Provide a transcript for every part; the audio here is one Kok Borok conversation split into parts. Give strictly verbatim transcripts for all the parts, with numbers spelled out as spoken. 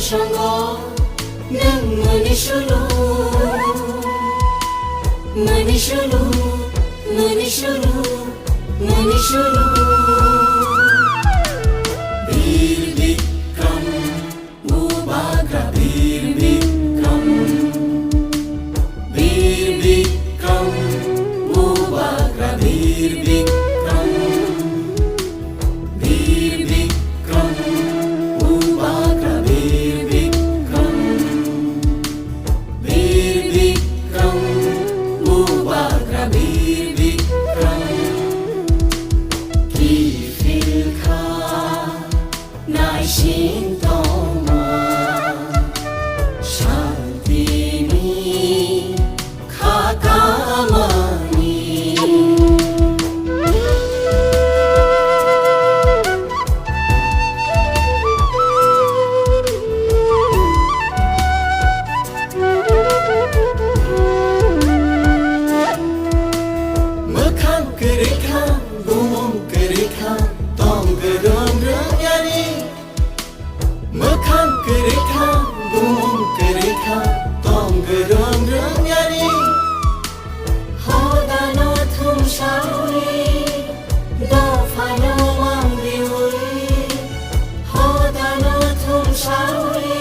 Chongo, nwng mani sulu, mani sulu, mani sulu, mani sulu. Bir Bikram, Bubagra Bir Bikram, Bir Bikram, Bubagra Bir Bikram. Bir Bikram, Bubagra Bir Bikram. Bir Bikram, Bubagra Bir Bikram. Kiphil kha naising tongma, shantini kha kamani. Mwkhang kwrwi kha, bumung kwrwi kha, tong gwrwng rwng yani. Mwkhang kwrwi kha, bumung kwrwi kha, tong gwrwng rwng yani. Hodano thumsawi, dophano mangriwi. Hodano thumsawi,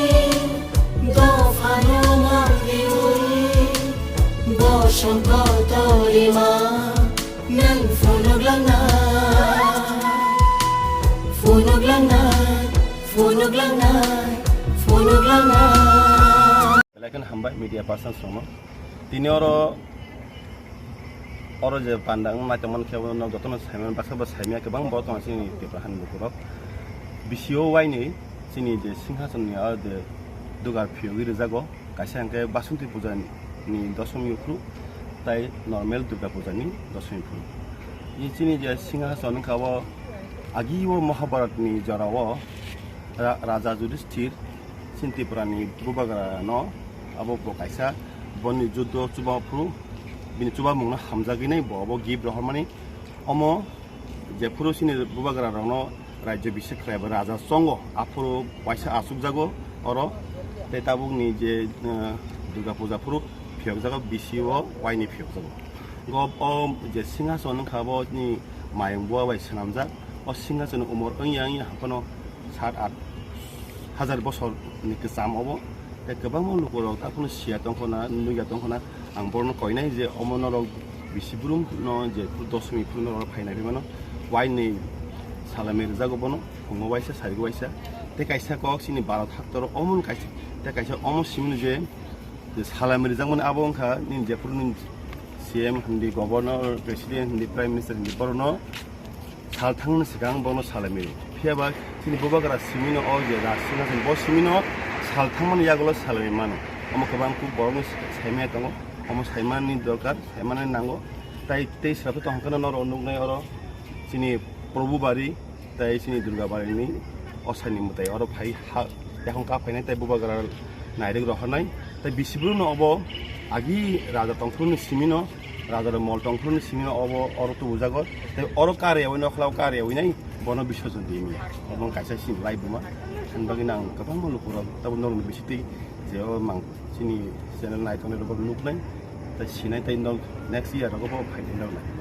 dophano mangriwi. Bosong kotorima, nwng phunuk langnai, phunuk langnai, phunuk langnai, phunuk langnai. Belai kheno hambai media person rokno. Tini oro, oro je panda wng naitongmani khe, abo no jotono saimani baksa bo saimya kwbang bo tongo chini Tripura hani lukurok. Bisio waini chini je Singhason ni aro je dugar phiyogwi rwjago, kaisa hwnkhe Basanti puja ni dosomi uphuru, tai normal Durga puja ni dosomi uphuru. I chini je Singhason wngkha o agi o Mahabharat ni jora o Ra-, Raja Yudhishthir chini Tripura ni bubagra no abo bo kaisa boni juddo chuba phuru bini chubamung no hamjagwi nai bo abo gift rohormani. Omo jephuru chini bubagra rokno rajyo bisik khlai ba raja chongo, aphuru waisa achukjago oro, tei tabukni je, eh, Durga puja phuru phiyokjago, bisio waini phiyokjago. Go o je Singhason wngkha bo ni mayung bua bai swnamjak. O Singhason umor wngya wngya haphano sat at hajar bosor ni kwcham obo. Tei kwbangma lukurok aphano siya tongkhona, nukya tongkhona. Ang borokno koinai je omo norok bisi brum no je dosomi phuru norok phainai phimano, waini salami rwjago bono, phungo waisa, sarigo waisa. Tei kaisa kok chini Bharat haktoro omo kaisa, tei kaisa omo simino je, je salami rwjakmani abo wngkha nini jephuru nini C M hindi, Governor, President hindi, Prime Minister hindi, borokno sal thangmani swkang bono salai mili. Phiya ba chini bubagra simino o je Raj Singhason bo simino sal thangmani yagulo salai mano. Omo kwbang kuk borokno saimaya tongo. Omo saimani dorkar, saimani nango. Tai tei srapta tongkha norok nuknai oro chini Probhu Bari tai chini Durga Bari ni osani mwtai oro phai ha, yakung kap phainai tai bubagra nairwk rohornai. Tai bisi brum no obo agi raja tongphuru ni simino, raja rok mol tongphuru ni simino obo oro tubujago. Tai oro kariyawi nokhlao kariyawi nai bono bisorjon di mia. Obo kaisa sini lai buma. Ani bagwi nang kwbangma lukurok tabo norokni bisitwi je o mang chini channel naitongnai rok nuknai. Tai sinai tai nok next year rogo bo phainai noknai.